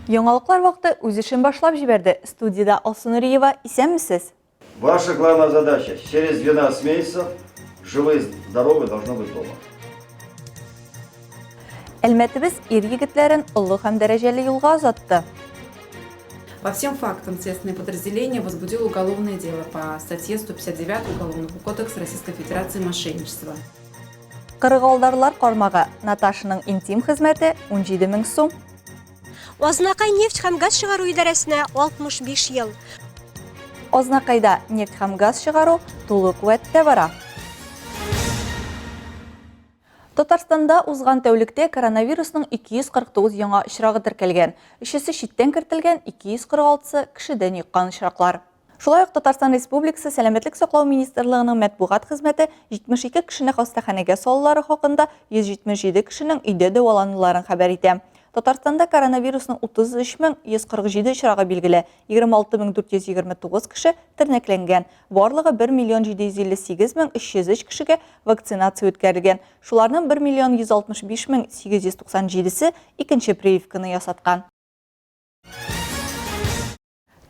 Яңалыклар вакыты үз эшен башлап җибәрде. Студиядә Алсу Нуриева, исәнмесез! Ваша главная задача через 12 месяцев живые, здоровые должны быть дома. Әлмәтебез ир егетләрен олы һәм дәрәҗәле юлга озатты. По всем фактам следственное подразделение возбудило уголовное дело по статье 159 Уголовного кодекса Российской Федерации «Мошенничество». Кырыгалдарлар кармагы Наташаның интим хезмәте 17 мең сум. Азнакай нефть һәм газ чыгару идарәсенә 65 ел. Азнакайда нефть һәм газ чыгару тулы куәттә бара. Татарстанда узган тәүлектә коронавирусның 249 яңа очрагы теркәлгән. Өчесе читтән кертелгән, 246-сы кешедән йоккан очраклар. Шулай ук Татарстан Республикасы Сәламәтлек саклау министрлыгының матбугат хезмәте 72 кешене хастаханәгә салулары хакында 177 кешенең өйдә дәвалануларын хәбәр итә. Татарстанда коронавирусның 33147 очрагы билгеле, 26429 кеше тернәкләнгән. Барлыгы 1 миллион 758 мең 303 кешегә вакцинация үткәрелгән. Шуларның 1 миллион 165 мең 897-се икенче прививканы ясаткан.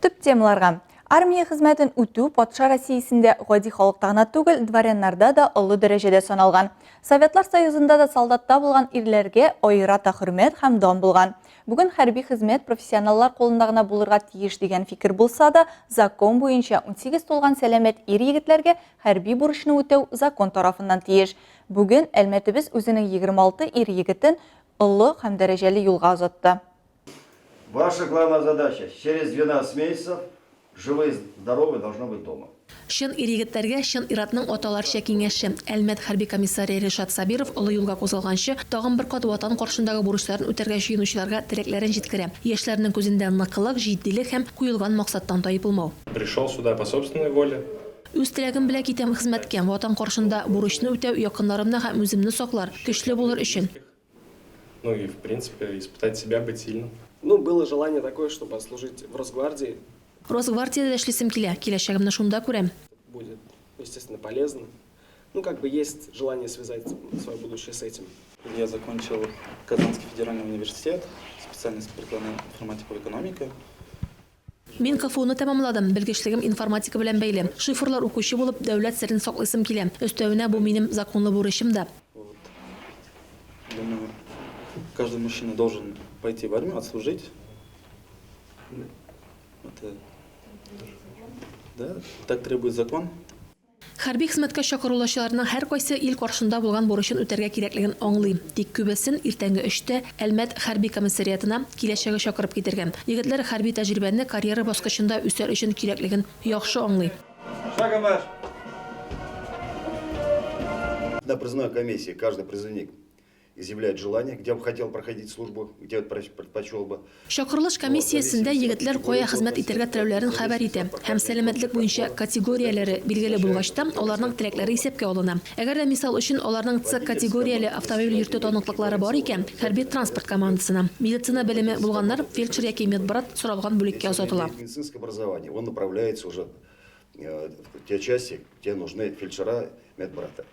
Төп темаларга. Армия хезмәтен үтү патша Россиясендә гади халыкта гына түгел, дворяннарда да олы дәрәҗәдә саналган. Советлар Союзында да солдатта булган ирләргә аерата хөрмәт һәм дан булган. Бүген хәрби хезмәт профессионаллар кулында гына булырга тиеш дигән фикер булса да, закон буенча 18 тулган сәламәт ир-егетләргә хәрби бурычны үтәү закон тарафыннан тиеш. Бүген Әлмәтебез үзенең 26 ир-егетен олы һәм дәрәҗәле юлга озатты. Ваша главная задача, через 12 месяцев живые, здоровые должны быть дома. Чын ир-егетләргә чын ир-атның аталарча киңәше. Әлмәт хәрби комиссары Ришат Сабиров олы юлга кузгалганчы, тагын бер кат Ватан каршындагы бурычларын үтәргә җыенучыларга теләкләрен җиткерә. Яшьләрнең күзендә ныклык, җитдилек һәм куелган максаттан тайпылмау. Пришел сюда по собственной воле. Үз теләгем белән китәм хезмәткә. Ватан каршында бурычны үтәү, якыннарымны һәм үземне саклар, көчле булыр өчен. Ну и, в принципе, испытать себя, быть сильным. Ну, было желание такое, чтобы служить в Росгвардии. Росгвардиядә дә эшлисем килә, киләчәгемне шунда күрәм. Будет, естественно, полезно. Ну, как бы есть желание связать свое будущее с этим. Я закончил Казанский федеральный университет, специальность прикладная информатика и экономика. Мин КФУны тәмамладым, белгечлегем информатика белән бәйле. Шифрлар укучы булып, дәүләт серен саклыйсым килә. Өстәвенә, бу минем законлы бурычым да. Вот. Думаю, каждый мужчина должен пойти в армию, отслужить. Это, да, так требует закон. Хәрби хезмәткә чакырылучыларның һәркайсы ил каршында булган бурычын үтәргә кирәклеген аңлый. Тик күбесен иртәнге өчтә Әлмәт хәрби комиссариатына киләчәге чакырып китергән. Егетләр хәрби тәҗрибәне карьера баскычында үсәр өчен кирәклеген яхшы аңлый. Шагом марш! На призывной комиссии каждый призывник изъявляет желание, где бы хотел проходить службу, где предпочел бы. Чакырылыш комиссиясендә егетләр кая хезмәт итәргә теләүләрен хәбәр итә һәм сәламәтлек буенча категорияләре билгеле булгач та, аларның теләкләре исәпкә алына. Әгәр дә, мисал өчен, аларның С категорияле автомобиль йөртү таныклыклары бар икән, хәрби транспорт командасына. Медицина белеме булганнар фельдшер яки медбрат соралган бүлеккә озатыла. Медицинское образование, он направляется уже в те части, где нужны фельдшера, медбрата.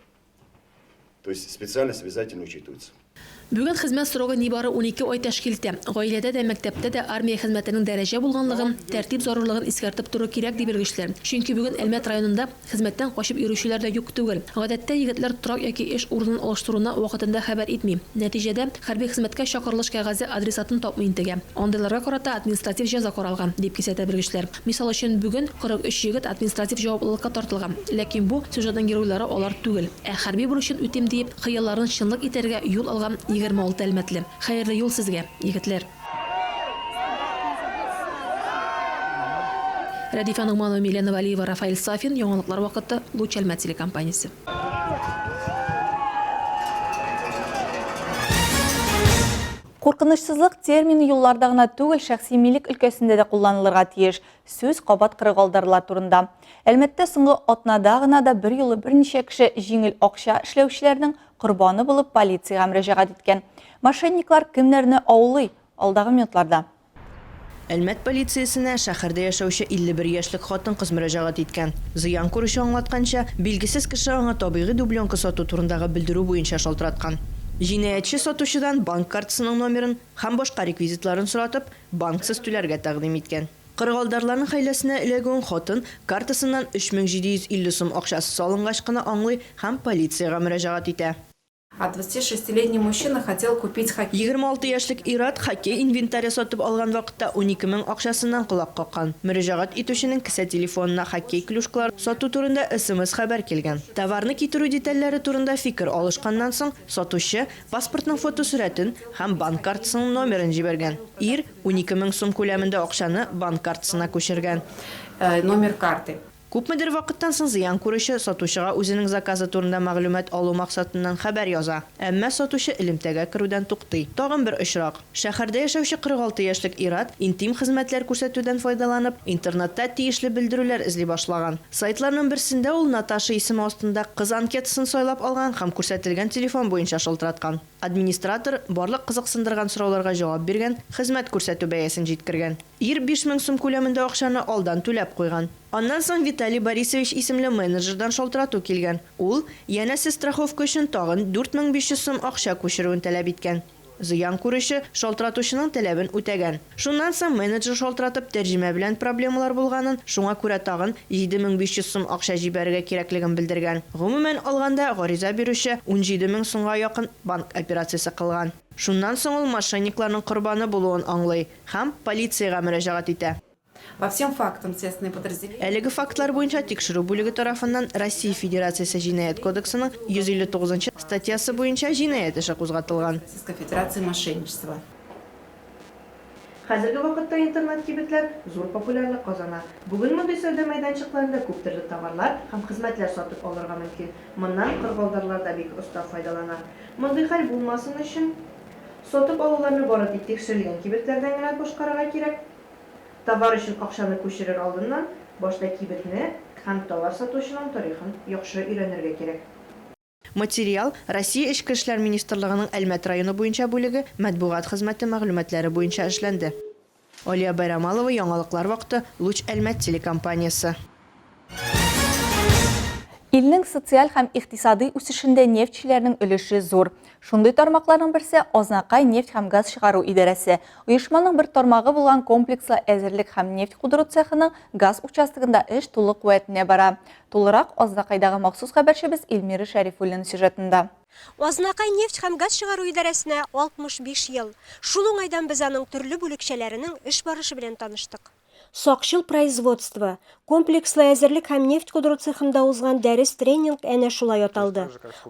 То есть специальность обязательно учитывается. Бүген хезмәт срогы нибары 12 ай тәшкил итә. Гаиләдә дә, мәктәптә дә армия хезмәтенең дәрәҗә булганлыгын, тәртип зарурлыгын искәртеп тору кирәк, ди белгечләр. Чөнки бүген Әлмәт районында хезмәттән качып йөрүчеләр дә юк түгел. Гадәттә, егетләр торак яки эш урынын алыштыруны вакытында хәбәр итми. Нәтиҗәдә, хәрби хезмәткә чакырылыш кәгазе адресатын тапмый интегә. Андыйларга карата административ җәза каралган, дип кисәтә белгечләр. Мисал өчен, бүген 43 егет административ җаваплылыкка тартылган. Ләкин бу сюжетның геройлары алар түгел, ә хәрби бурычын үтим диеп, хыялларын чынлык итәргә юл алган 26 әлмәтле. Хәерле юл сезгә, егетләр! Рәдифә Ногманова, Милена Вәлиева, Рафаэль Сафин, Яңалыклар вакыты, Луч Әлмәт телекомпаниясе. Куркынычсызлык термины юлларда гына түгел, шәхси милек өлкәсендә дә кулланылырга тиеш. Сүз кабат кырыгалдарлар турында. Әлмәттә соңгы атнада гына да берьюлы берничә кеше җиңел акча эшләүчеләрнең корбаны булып полициягә мөрәҗәгать иткән. Мошенниклар кемнәрне аулый? Алдагы минутларда. Әлмәт полициясенә шәһәрдә яшәүче 51 яшьлек хатын-кыз мөрәҗәгать иткән. Зыян күрүче аңлатканча, билгесез кеше аңа табигый дубленка сату турындагы белдерү буенча шалтыраткан. Җинаятьче сатучыдан банк картасының номерын һәм башка реквизитларын соратып, банксыз түләргә тәкъдим иткән. Кырыгалдарларның хәйләсенә эләгүен хатын картасыннан 3750 сум акчасы салынгач кына аңлый һәм полициягә мөрәҗәгать итә. А 26-летний мужчина хотел купить хоккей. 26 яшьлек ир-ат хоккей инвентаре сатып алган вакытта 12 мең акчасыннан колак каккан. Мөрәҗәгать итүченең кесә телефонына хоккей клюшкалары сату турында смс-хәбәр килгән. Товарны китерү детальләре турында фикер алышканнан соң, сатучы паспортның фотосурәтен һәм банк картасының номерын җибәргән. Ир 12 мең сум күләмендә акчаны банк картасына күчергән. Номер карты. Күпмедер вакыттан соң зыян күрүче сатучыга үзенең заказы турында мәгълүмат алу максатыннан хәбәр яза. Әмма сатучы элемтәгә керүдән туктый. Тагын бер очрак. Шәһәрдә яшәүче 46 яшьлек ир-ат, интим хезмәтләр күрсәтүдән файдаланып, интернетта тиешле белдерүләр эзли башлаган. Сайтларның берсендә ул Наташа исеме астында кыз анкетасын сайлап алган һәм күрсәтелгән телефон буенча шалтыраткан. Администратор барлык кызыксындырган сорауларга җавап биргән, хезмәт күрсәтү бәясен җиткергән. Ир 5000 сум күләмендә акчаны алдан түләп куйган. Аннан соң Виталий Борисович исемле менеджердан шалтырату килгән. Ул, янәсе страховка өчен тагын 4500 сум акча күчерүен таләп иткән. Зыян күрүче шалтыратучының таләбен үтәгән. Шуннан соң менеджер шалтыратып тәрҗемә белән проблемалар булганын, шуңа күрә тагын 7500 сум акча җибәрергә кирәклеген белдергән. Гомумән алганда, гариза бирүче 17 мең сумга якын банк операциясе кылган. Шуннан соң ул мошенникларның корбаны булуын аңлый һәм полициягә мөрәҗәгать итә. По всем фактам следственные подразделения. Әлеге фактлар буенча тикшерү бүлеге тарафыннан Россия Федерациясе Җинаять кодексының 159 нчы статьясы буенча җинаять эше кузгатылган. Российской Федерации мошенничество. Хәзерге вакытта интернет-кибетләр зур популярлык казана. Бүген мондый сәүдә мәйданчыкларында күп төрле товарлар һәм хезмәтләр сатып алырга мөмкин. Моннан кыргалдарлар да бик оста файдалана. Мондый хәл булмасын өчен, сатып алуларны бары тик тикшерелгән кибетләрдән генә башкарырга кирәк. Товар өчен акчаны күчерер алдыннан, башта кибетне һәм товар сатучының тарихын яхшы өйрәнергә кирәк. Материал Россия Эчке эшләр министрлыгының Әлмәт районы буенча бүлеге матбугат хезмәте мәгълүматлары буенча эшләнде. Алия Байрамалова, Яңалыклар вакыты, Луч Әлмәт телекомпаниясе. Илнең социаль һәм икътисадый үсешендә нефтьчеләрнең өлеше зур. Шундый тармакларның берсе Азнакай нефть һәм газ чыгару идарәсе. Оешманың бер тармагы булган комплекслы әзерлек һәм нефть кудыру цехының газ участогында эш тулы куәтенә бара. Тулырак Азнакайдагы махсус хәбәрчебез Эльмира Шәрифуллина сюжетында. Азнакай нефть һәм газ чыгару идарәсенә 65 ел. Шул уңайдан без аның төрле бүлекчәләренең эш барышы белән таныштык. Сакчыл производство, комплекслы әзерлек һәм нефть кудыру цехында узган дәрес-тренинг әнә шулай аталды.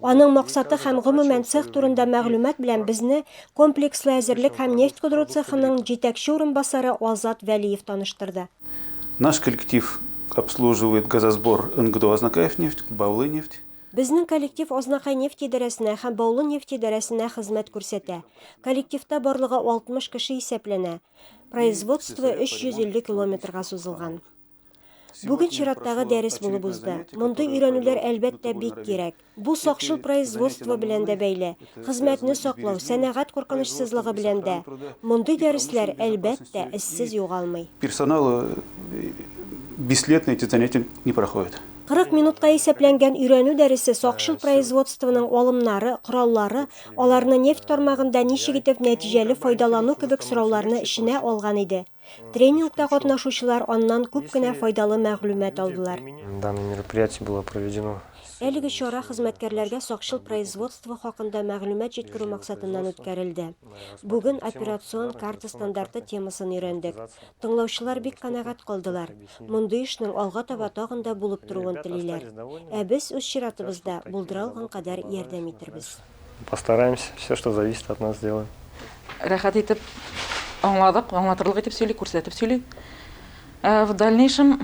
Аның максаты һәм гомумән цех турында мәгълүмат белән безне комплекслы әзерлек һәм нефть кудыру цехының җитәкче урынбасары Азат Вәлиев таныштырды. Наш коллектив обслуживает газосбор НГДО Азнакаевнефть, Баулынефть. Безнең коллектив Азнакай нефть идарәсенә һәм Баулы нефть идарәсенә хезмәт күрсәтә. Коллективта барлыгы 60 кеше исәпләнә. Производство 350 километрга сузылган. Бүген чираттагы дәрес булып узды. Мондый өйрәнүләр, әлбәттә, бик кирәк. Бу сакчыл производство белән дә бәйле, хезмәтне саклау, сәнәгать куркынычсызлыгы белән дә. Мондый дәресләр, әлбәттә, эзсез югалмый. Персонал бесследно эти занятия не проходит. 40 минутка исәпләнгән өйрәнү дәресе сакчыл производствоның алымнары, кораллары, аларны нефть тармагында ничек итеп нәтиҗәле файдалану кебек сорауларны эченә алган иде. Тренингта катнашучылар аннан күп кенә файдалы мәгълүмат алдылар. Данное мероприятие было проведено Әлеге чара хезмәткәрләргә сакчыл производство хакында мәгълүмат җиткерү максатыннан үткәрелде. Бүген операцион карта стандарты темасын өйрәндек. Тыңлаучылар бик канәгать калдылар. Мондый эшнең алга таба тагын да булып торуын телиләр. Ә без, үз чиратыбызда, булдыра алган кадәр ярдәм итербез. Постараемся, все, что зависит от нас, сделаем. Рәхәт итеп аңладык, аңлатырлык итеп сөйли, күрсәтеп сөйли. Ә в дальнейшем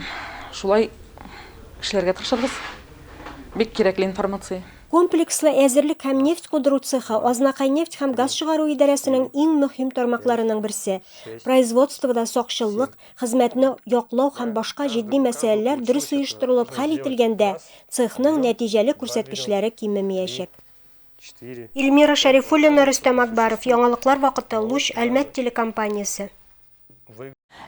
шулай эшләргә тырышырбыз. Бик кирәкле информация. Комплекслы әзерлек һәм нефть кудыру цехы Азнакай нефть һәм газ чыгару идарәсенең иң мөһим тармакларының берсе. Производствода сакчыллык, хезмәтне яклау һәм башка җитди мәсьәләләр дөрес оештырылып хәл ителгәндә, цехның нәтиҗәле күрсәткечләре кимемиячәк. Илмира Шәрифуллина, Рөстәм Акбаров, Яңалыклар вакыты, Луч, Әлмәт телекомпаниясе.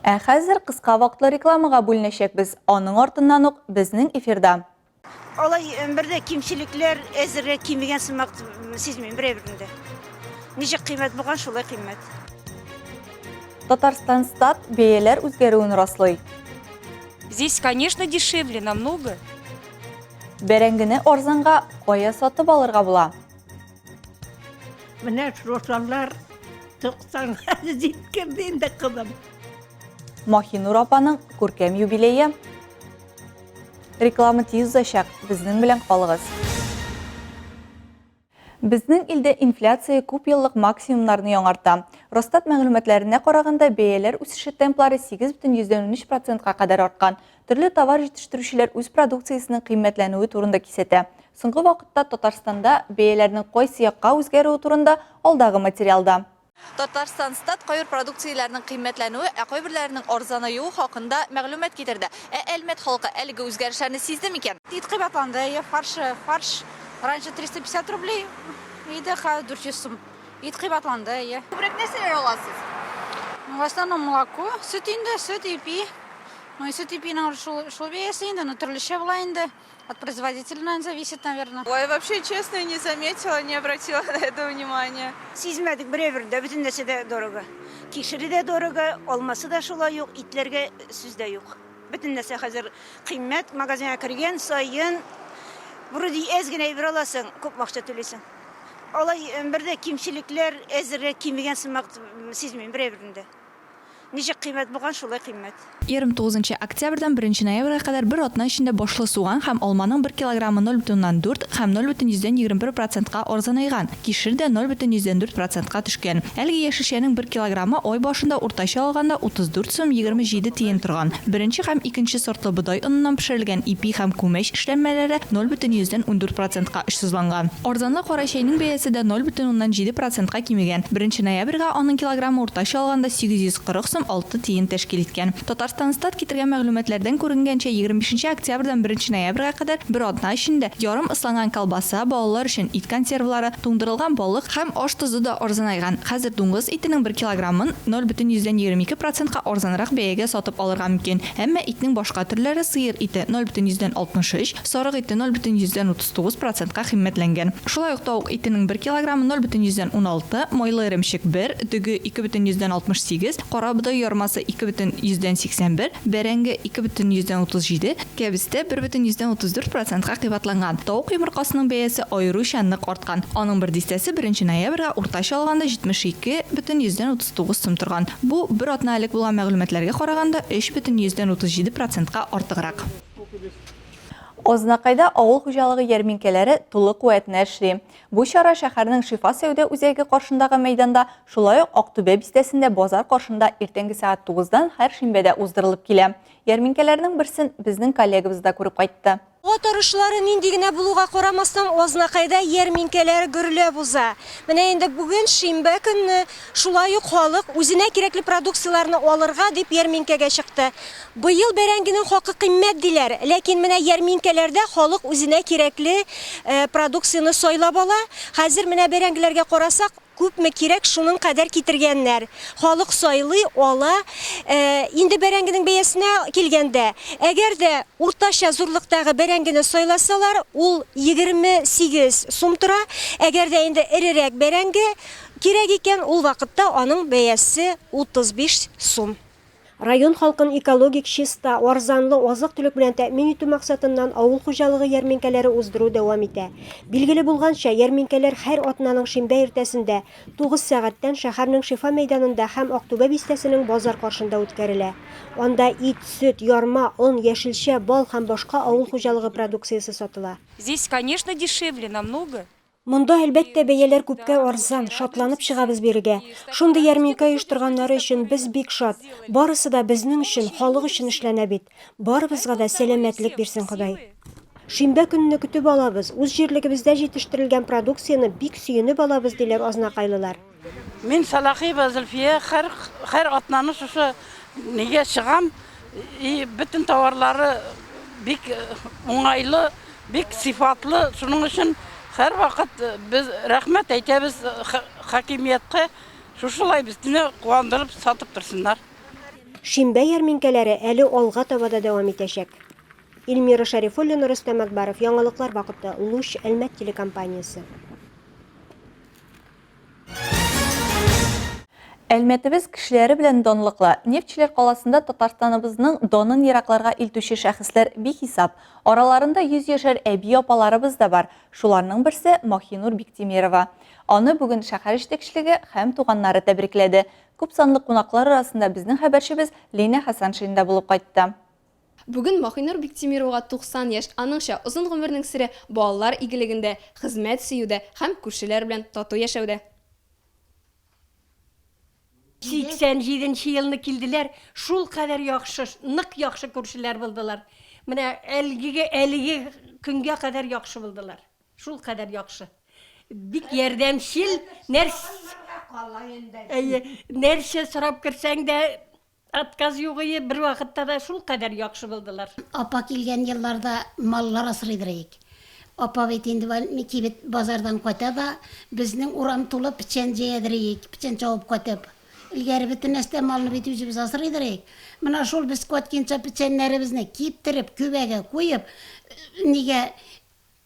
Ә хәзер кыска вакытлы рекламага бүленәчәкбез, аның артыннан ук безнең эфирда. Алай бер дә кимчелекләр әзеррәк кимегән сымак сизмим бер әйберне дә. Ничек кыйммәт булган, шулай кыйммәт. Татарстанстат бәяләр үзгәрүен раслый. Здесь, конечно, дешевле намного. Бәрәңгене арзанга кая сатып алырга була? Менә шушылар 90-га җиткерде инде кызым. Маһинур апаның күркәм юбилее. Реклама тиз узачак, безнең белән калыгыз. Безнең илдә инфляция күп еллык максимумнарны яңарта. Росстат мәгълүматларына караганда, бәяләр үсеше темплары 8,13 процентка кадәр арткан. Төрле товар җитештерүчеләр үз продукциясенең кыйммәтләнүе турында кисәтә. Соңгы вакытта Татарстанда бәяләрнең кайсы якка үзгәрүе турында алдагы материалда. Татарстанстат кайбер продукцияләрнең кыйммәтләнүе, ә кайберләренең арзанаюы хакында мәгълүмат китерде. Ә Әлмәт халкы әлеге үзгәрешләрне сизде микән? Ит кыйбатланды, әйе, фарш, фарш раньше 350 рублей иде, хәзер 400 сум. Ит кыйбатланды, әйе. Күбрәк нәрсәләр аласыз? В основном молоко, сөт инде, сөт, ипи. Ну и сөт ипинең шул, шул бәясе инде, ну төрлечә була инде. От производителя, наверное, зависит, наверное. Ой, вообще, честно, не заметила, не обратила на это внимания. Сизмәдек берәбер дә, бөтен нәрсә дә дорого. Кишере дә дорого, алмасы да шулай ук, итләргә сүз дә юк. Бөтен нәрсә хәзер кыйммәт, магазинга кергән саен вроде әз генә әйбер аласың, күп акча түлисең. Алай бер дә кимчелекләр әзрәк кимегән сымак сизмим берәберне дә. Ничек кыйммәт булган, шулай кыйммәт. 29 октябрьдән 1 ноябрьгә кадәр бер атна эчендә башлы суган һәм алманың бер килограммы 0,4 һәм 0,21 процентка арзанайган, кишер дә 0,4 процентка төшкән. Әлеге яшелчәнең бер килограммы ай башында уртача алганда 34 сум 27 тиен торган. Беренче һәм икенче сортлы бодай оныннан пешерелгән ипи һәм күмәч эшләнмәләре 0,14 процентка очсызланган. Арзанлы кара чәйнең бәясе дә 0,7 процентка кимегән. Беренче ноябрьгә аның килограммы уртача алганда 840 сум 6 тиен тәшкил иткән. Татарстанстат китергән мәгълүматлардан күренгәнчә, 25 нче октябрьдән беренче ноябрьгә кадәр бер атна эчендә ярым ысланган колбаса, балалар өчен ит консервлары, туңдырылган балык һәм аш тозы да арзанайган. Хәзер дуңгыз итенең бер килограммын 0,22 процентка арзанрак бәягә сатып алырга мөмкин. Әмма итнең башка төрләре, сыер ите, 0,63, сарык ите 0,39 процентка кыйммәтләнгән. Шулай ук тавык итенең бер килограммы 0,16, майлы эремчек, бер, дөге, 2,68, карабодай ярмасы, 2,81, бәрәңге, 2,37, кәбестә 1,34 процентка кыйбатланган. Тавык йомыркасының бәясе аеруча нык арткан. Аның бер дистәсе беренче ноябрьгә уртача алганда 72,39 сум торган. Бу, бер атна элек булган мәгълүматларга караганда, 3,37 процентка артыграк. Азнакайда авыл хуҗалыгы ярминкәләре тулы куәтенә эшли. Бу чара шәһәрнең Шифа сәүдә үзәге каршындагы мәйданда, шулай ук Актүбә бистәсендә базар каршында иртәнге сәгать тугыздан һәр шимбәдә уздырылып килә. Ярминкәләрнең берсен безнең коллегабыз да күреп кайтты. Һава торышлары нинди генә булуга карамастан, Азнакайда ярминкәләр гөрләп уза. Менә инде бүген шимбә көнне шулай ук халык үзенә кирәкле продукцияләрне алырга дип ярминкәгә чыкты. Быел бәрәңгенең хакы кыйммәт диләр, ләкин менә ярминкәләрдә халык үзенә кирәкле продукцияне сайлап ала. Хәзер менә бәрәңгеләргә карасак, күпме кирәк, шуның кадәр китергәннәр. Халык сайлый, ала. Инде бәрәңгенең бәясенә килгәндә, әгәр дә уртача зурлыктагы бәрәңгене сайласалар, ул 28 сум тора. Әгәр дә инде эрерәк бәрәңге кирәк икән, ул вакытта аның бәясе 35 сум. Район халкын экологик чиста, арзанлы азык-төлек белән тәэмин итү максатыннан авыл хуҗалыгы ярминкәләре уздыру дәвам итә. Билгеле булганча, ярминкәләр һәр атнаның шимбә иртәсендә, 9 сәгатьтән шәһәрнең Шифа мәйданында һәм Актүбә бистәсенең базар каршында үткәрелә. Анда ит, сөт, ярма, он, яшелчә, бал һәм башка авыл хуҗалыгы продукциясе сатыла. Здесь, конечно, дешевле намного. Монда, әлбәттә, бәяләр күпкә арзан, шатланып чыгабыз бирегә. Шундый ярминкә оештырганнары өчен без бик шат. Барысы да безнең өчен, халык өчен эшләнә бит. Барыбызга да сәламәтлек бирсен Ходай. Шимбә көнне көтеп алабыз, үз җирлегебездә җитештерелгән продукцияне бик сөенеп алабыз, диләр азнакайлылар. Мин Салахиева Зөлфия, һәр, һәр атнаны шушы нигә чыгам, и бөтен товарлары бик уңайлы, Бик сыйфатлы, шуның өчен һәрвакыт без рәхмәт әйтәбез хакимияткә, шушылай безне куандырып сатып торсыннар. Шимбә ярминкәләре әле алга таба да дәвам итәчәк. Эльмира Шәрифуллина, Рөстәм Әкбаров, Яңалыклар вакыты, Луч, Әлмәт телекомпаниясе. Әлмәтебез кешеләре белән данлыклы. Нефтьчеләр каласында Татарстаныбызның данын еракларга илтүче шәхесләр бихисап. Араларында йөзьяшәр әби-апаларыбыз да бар. Шуларның берсе, Маһинур Биктимерова. Аны бүген шәһәр җитәкчелеге һәм туганнары тәбрикләде. Күпсанлы кунаклар арасында безнең хәбәрчебез Линә Хәсәншин да булып кайтты. Бүген Маһинур Биктимировага 90 яшь. Аныңча, озын гомернең сере, балалар игелегендә, хезмәт сөюдә һәм күршеләр белән тату яшәүдә. 87 нче елны килделәр, шулкадәр яхшы, нык яхшы күршеләр булдылар. Менә әлгеге, әлеге көнгә кадәр яхшы булдылар. Шулкадәр яхшы. Бик ярдәмчел, нәрс... Әйе, нәрсә сорап керсәң дә, Отказ югые, бервакытта да шулкадәр яхшы булдылар. Апа килгән елларда маллар асрыйдыр идек. Апа бит инде кибет базардан кайта да, безнең урам тулы печән җәядер иек, печән чабып кайтып. Элгәре бөтен нәрсә малны бит үзебез асрыйдыр идек. Менә шул без кайтканча печәннәребезне киптереп, күбәгә куеп, нигә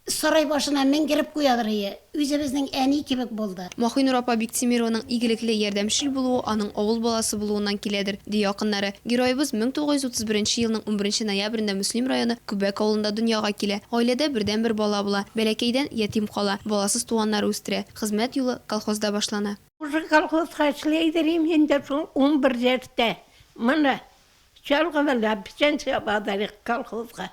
Сарай башына менгереп куядыр ие, үзебезнең әни кебек булды. Маһинур апа Биктимированың игелекле, ярдәмчел булуы аның авыл баласы булуыннан киләдер, ди якыннары. Героебыз 1931 елның унберенче ноябрендә Мөслим районы Күбәк авылында дөньяга килә. Гаиләдә бердәнбер бала була. Бәләкәйдән ятим кала, баласыз туганнары үстерә. Хезмәт юлы колхозда башлана. Уже колхозга эшләйдер им инде шул 11 яшьтә. Моны чалгы белән печән чабадыр колхозга.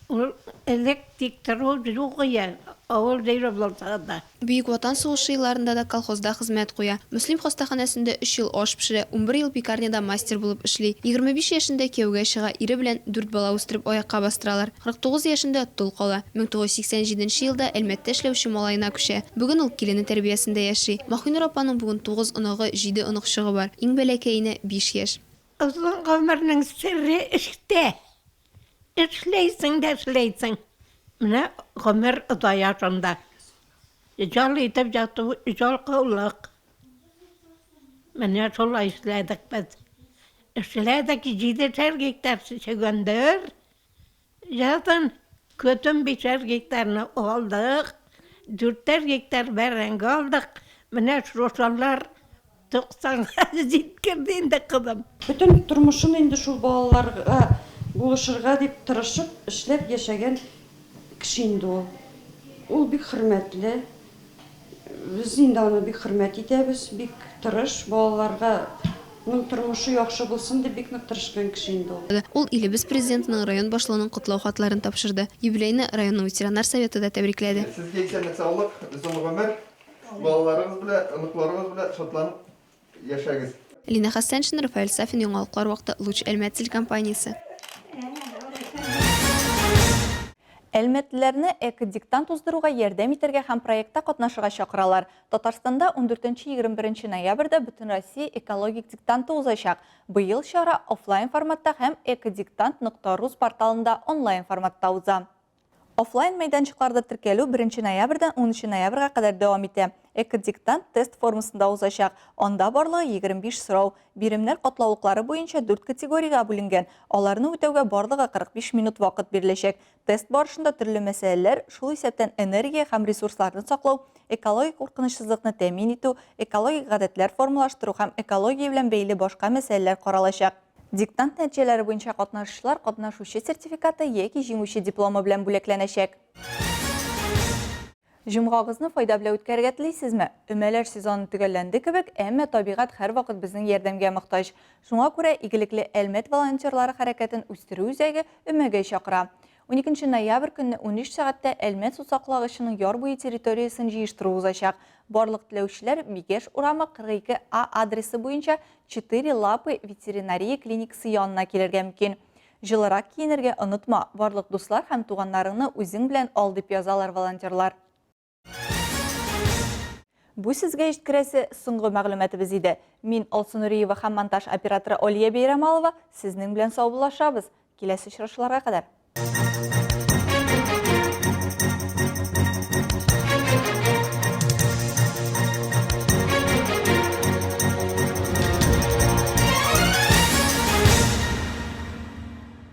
Ул элек тик тору юк ие, авыл җыйры булса да. Бөек Ватан сугышы елларында да колхозда хезмәт куя. Мөслим хастаханәсендә өч ел аш пешерә, 11 ел пекарняда мастер булып эшли. 25 яшендә кияүгә чыга, ире белән дүрт бала үстереп аякка бастыралар. 49 яшендә тол кала. 1987 нче елда Әлмәттә эшләүче малаена күчә. Бүген ул килене тәрбиясендә яши. Маһинур апаның бүген тугыз оныгы, җиде оныкчыгы бар. Иң бәләкәенә, биш яшь. Озын гомернең сере эштә. Эшләйсең дә эшләйсең. Менә гомер озая шунда. Ял итеп яту ялкаулык. Менә шулай эшләдек без. Эшләдек җидешәр гектар чөгендер. Язын көтен бишәр гектарны алдык, дүртәр гектар бәрәңге алдык. Менә шушылар туксанга җиткерде инде кызым. Бөтен тормышын инде шул балаларга булышырга дип тырышып эшләп яшәгән кеше инде ул. Ул бик хөрмәтле. Без инде аны бик хөрмәт итәбез, бик тырыш, балаларга ның тормышы яхшы булсын дип бик нык тырышкан кеше инде ул. Ул илебез Президентының, район башлыгының котлау хатларын тапшырды. Юбилейны районның ветераннар советы да тәбрикләде. Сезгә исәнлек-саулык, озын гомер, балаларыгыз белән, оныкларыгыз белән шатланып яшәгез. Лина Хәсәншина, Рафаэль Сафин, Яңалыклар вакыты, Луч Әлмәт телекомпаниясе. Әлмәтлеләрне экодиктант уздыруга ярдәм итәргә һәм проектта катнашырга чакыралар. Татарстанда 14-21 ноябрьдә Бөтенроссия экологик диктанты узачак. Быел чара офлайн форматта һәм экодиктант нокта рус порталында онлайн форматта уза. Офлайн мәйданчыкларда теркәлү беренче ноябрьдән унынчы ноябрьгә кадәр дәвам итә. Экодиктант тест формасында узачак. Анда барлыгы 25 сорау. Биремнәр катлаулыклары буенча дүрт категориягә бүленгән. Аларны үтәүгә барлыгы 45 минут вакыт биреләчәк. Тест барышында төрле мәсьәләләр, шул исәптән энергия һәм ресурсларны саклау, экологик куркынычсызлыкны тәэмин итү, экологик гадәтләр формалаштыру һәм экология белән бәйле башка мәсьәләләр каралачак. Диктант нәтиҗәләре буенча катнашучылар катнашучы сертификаты яки җиңүче дипломы белән бүләкләнәчәк. Җомгагызны файда белән үткәрергә телисезме? Өмәләр сезоны төгәлләнде кебек, әмма табигать һәрвакыт безнең ярдәмгә мохтаҗ. Шуңа күрә Игелекле Әлмәт волонтерлары хәрәкәтен үстерү үзәге өмәгә чакыра. 12 ноябрь көнне 13 сәгатьтә Әлмәт сусаклагычының яр буе территориясен җыештыру узачак. Барлык теләүчеләр Бигәш урамы 42 А адресы буенча Четыре лапы ветеринария клиникасы янына килергә мөмкин. Җылырак киенергә онытма, барлык дуслар һәм туганнарыңны үзең белән ал, дип язалар волонтерлар. Бу сезгә җиткерәсе соңгы мәгълүматыбыз иде. Мин, Алсу Нуриева һәм монтаж операторы Алия Бәйрәмалова сезнең белән саубуллашабыз. Киләсе очрашуларга кадәр!